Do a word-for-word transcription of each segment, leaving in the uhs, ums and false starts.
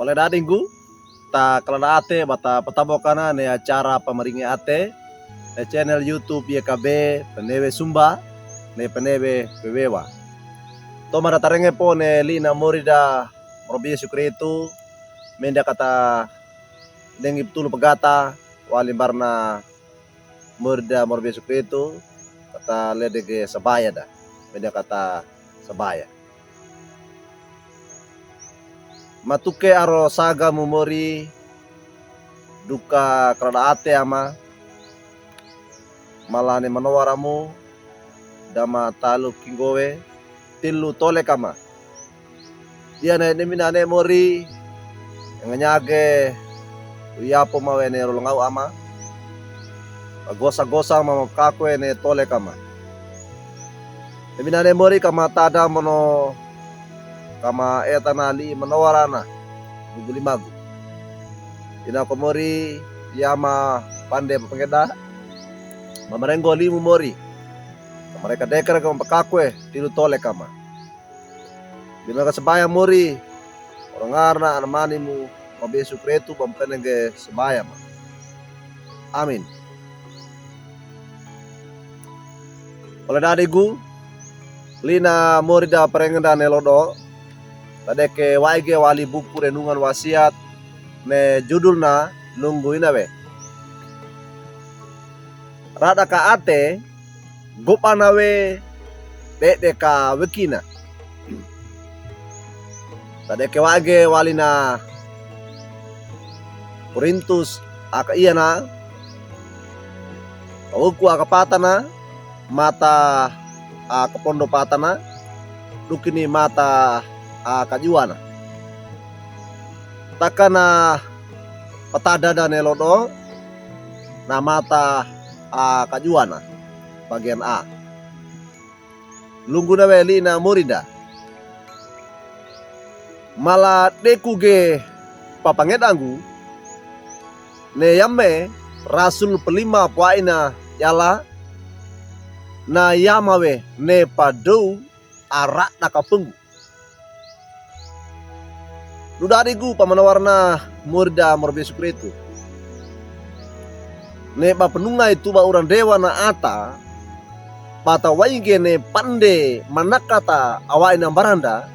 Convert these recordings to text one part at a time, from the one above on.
Ole da'dinggu, ta kaladaate ba ta pataboka ne acara pamaringe ate ne channel YouTube Y K B Penewe Sumba ne Penewe Wewewa. Toman da tarenge po ne li'na morida moro Yesu Kristu, menda kata dengi tulu pagata wali mbarna morida moro Yesu Kristu, kata ledege sabaya da, menda kata sabaya. Matuke aro saga mumori, duka kaladaate ama, mala ne manowara mu, dama talu kinggowe, tilu tole kama. Dia ne, ne mina ne mori, nganyage, uyapo mawe ne rolongaw ama. Agosa-gosa ma mapakakwe ne tole kama. Ne mina ne mori kama tada mono, kama etana li'i manowara na, gugu limagu. Ina ko mori, yama pande papangeda, mamarenggo li'i mumori. Kama reka dekar kama pakakwe, tilu tole kama. Dima ka sabaya mori, oro ngarna anamani mu, moro Yesu Kristu, bampenenge sabaya ma. Amin. Ole da'dinggu, li'na morida parengeda ne lodo, tadeke wa'i ge wali buku Renungan Wasiat, ne judulna Lunggu Ina We. Rada ka ate, gopa nawe, dede ka wekina. Tadeke wa'i ge wali na Korintus aka iyana, kawuku aka patana, mata aka pondo patana, dukini mata aka juwana. Takana patadada ne lodo, na mata aka juwana, bagian A. Lunggu nawe li'na morida. Mala deku ge papangedangu, ne yame rasul palima pwa'ina yala, na yamawe ne padou arada ka penggu. Duda'dinggu pamanawarna morida moro Yesu Kristu. Ne ba panungai tuba uran dewa na ata, ba tawaige ne pande manakata awa'i na mbaranda,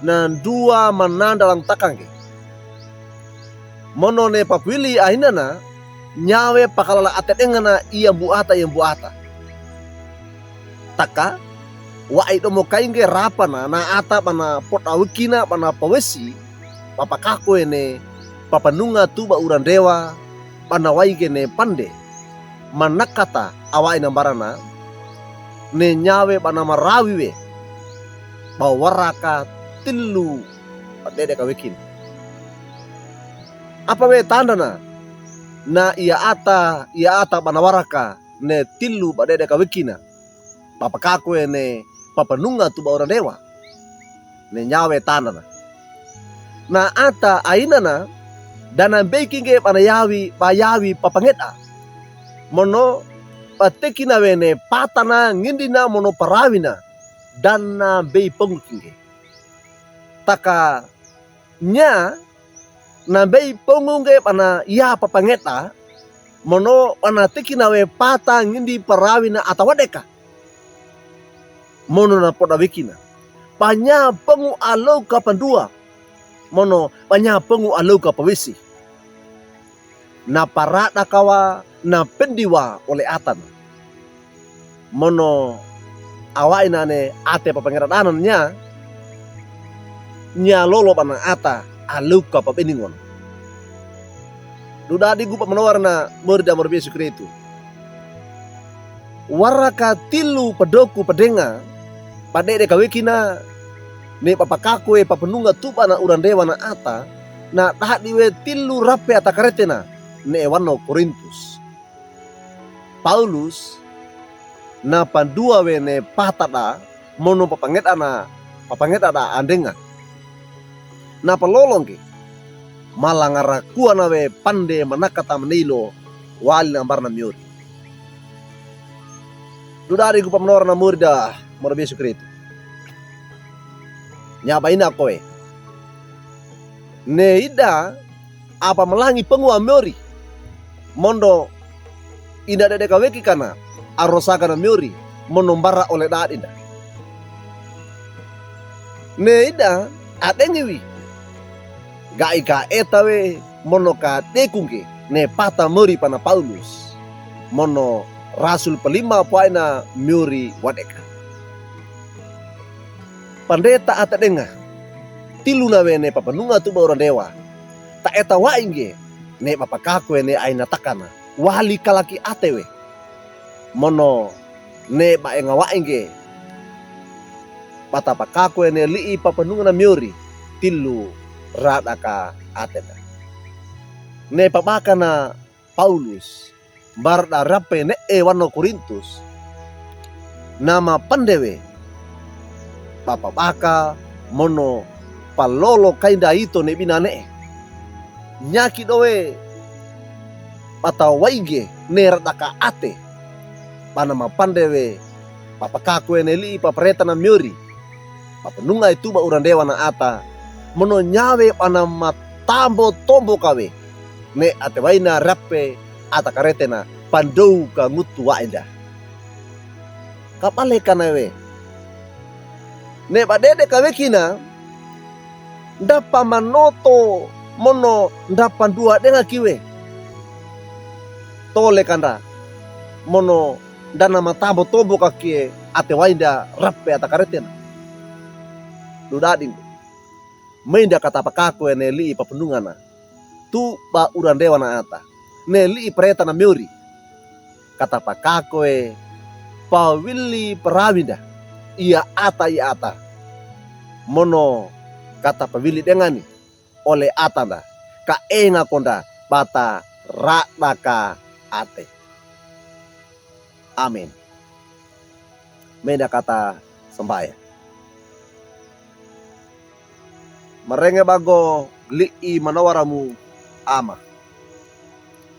na nduwa mananda langtakangge. Mono ne papwili ainana, nyawe pakalala ate dengana iya mbu'ata, iya mbu'ata. Taka, wa'i domo kaingge rapana, na ata bana poda wekina bana pawesi, papakakwe ne, papanunga tuba uran dewa, bana waige ne pande. Manakata awa'i na mbarana, ne nyawe bana marawi we, ba waraka tilu ba dede ka wekina. Apa we tandana, na iya ata, iya ata bana waraka, ne tilu ba dede ka wekina. Papakakwe ne papanunga tuba uran dewa. Ne nyawe tandana. Na ata ainana, dana mbei kingge bana yawi, ba yawi papangeda. Mono, ba tekina we ne patana ngindina mono parawina, dana mbei pongu kingge. Taka nya, na mbei pongu ngge bana ya papangeda, mono bana tekina we pata ngindi parawina ata wadeka. Mono na poda wekina. Ba nya pongu aloka panduwa. Mono ba nya pongu aloka pawesi. Na parada kawa, na pendiwa ole atana. Mono awa'i nane ate papangeda danan nya, nya lolo bana ata aloka pabeningon. Duda'dinggu pamanawarna morida moro Yesu Kristu. Waraka tilu padoku padenga, ba dede ka wekina, ne papakakwe papanunga tuba na uran dewa na ata, na dadi we tilu rape ata karetena, ne ewano Korintus. Paulus, na panduwa we ne patada, mono papangeda na, papangeda da andenga. Na palolongge, mala ngarakuwa nawe pande manakata manilo, wali na mbarana miori. Duda'dinggu pamanawarna morida moro Yesu Kristu. Nya ba ina kowe. Ne ida apamelangi pengua miori, mondo inadedeka wekikana arosakana miori, mono mbara ole dadinda. Ne ida adengiwi, gaika etawe mono kadekungge ne pata miori pana Paulus, mono rasul pelima paina miori wadeka. Pandeta atadenga, tiluna we ne papenunga tuba urandewa, taeta wa'i ngge, ne bapakakwe ne ainatakana, wali kalaki atewe. Mono ne baenga wa'i ngge, batapakakwe ne li'i papenungana miori, tilu radaka atena. Ne pabakana Paulus, mbarda rape ne'e wano Korintus, namapande we, bapabaka mono palolo kainda ito ne binane'e. Nyaki dowe, bata wa'i ngge ne radaka ate, banamapande we, bapakakwe ne li'i paparetana miori, papenungai tuba urandewa na ata, mono nyawe banamatambotomboka we, ne atewaina rape atakaretena pandouka ngutu wa'i nda. Kabalekana we, ne badedeka wekina, ndapamanoto mono ndapanduadengaki we, tolekanda, mono ndanamatambotomboka ki atewainda rape atakaretena. Dudadinda, mainda katapakakwe ne li'i papenungana tuba urandewa na ata, ne li'i paretana miori, katapakakwe pawili parawinda, ia ata ia ata, mono katapawili dengani ole atanda, kaengakonda bata radaka ate. Amen. Mainda katasambaya. Marenge banggo li'i manowaramu ama,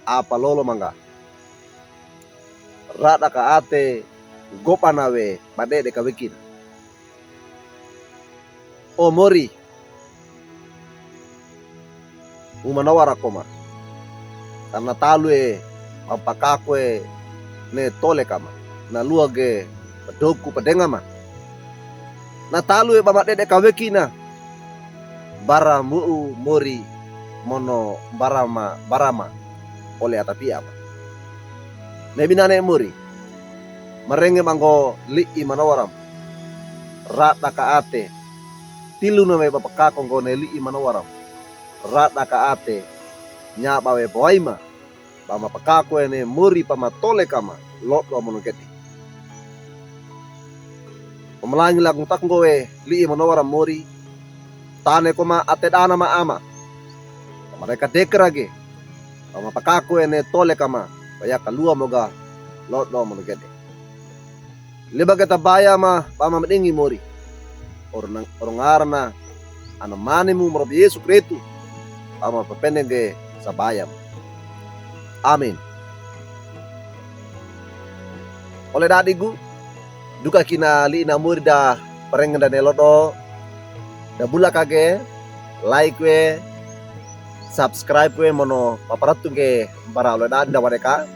apalolo mangga. Radaka ate gobana we badedeka wekina. O mori, umanawarako ma. Kana talu e, bapakakwe ne toleka ma. Na luage, padoku padenga ma. Na talu e bamadedeka wekina. Bara mu'u mori mono barama, barama. Ole atapia ma. Ne binane mori. Marenge banggo li'i manawaram. Radaka ate. Tiluna we bapakako nggo ne li'i manawaram. Radaka ate. Nyaba we pawaima. Bamapakakwe ne mori pamatoleka ma. Lodo mono gede. Pamalangi lagung taknggo we li'i manawaram mori. Taneko ma atedana ma ama. Pamareka dekerage. Bamapakakwe ne toleka ma. Payaka lua moga. Lodo mono gede. Libage tabaya ma bamamedingi mori. Orong, orong arana. Ana manimu morob Yesu Kristu. Bamapapendenge sabayam. Amin. Ole dadigu. Duka kina li'i namori da parengenda ne lodo. Da bulakage. Like we. Subscribe we mono paparatunge bara ole dadi da wadeka.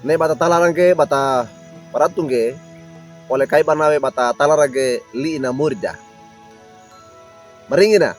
Ne bata talarange bata paratunge, ole kai banawe bata talarage li'i namori da. Maringina,